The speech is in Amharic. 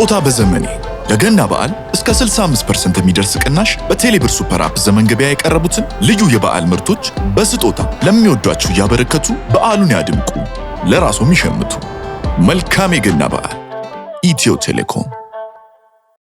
ስጦታ በዘመኔ። ለገና በዓል እስከ 65% የሚደርስ ቅናሽ በቴሌብር ሱፐር አፕ ዘመን ገበያ የቀረቡትን ልዩ የበዓል ምርቶች በስጦታ ለሚወዷቸው እያበረከቱ በዓሉን ያድምቁ፣ ለራስዎም ይሸምቱ። መልካም የገና በዓል። ኢትዮ ቴሌኮም።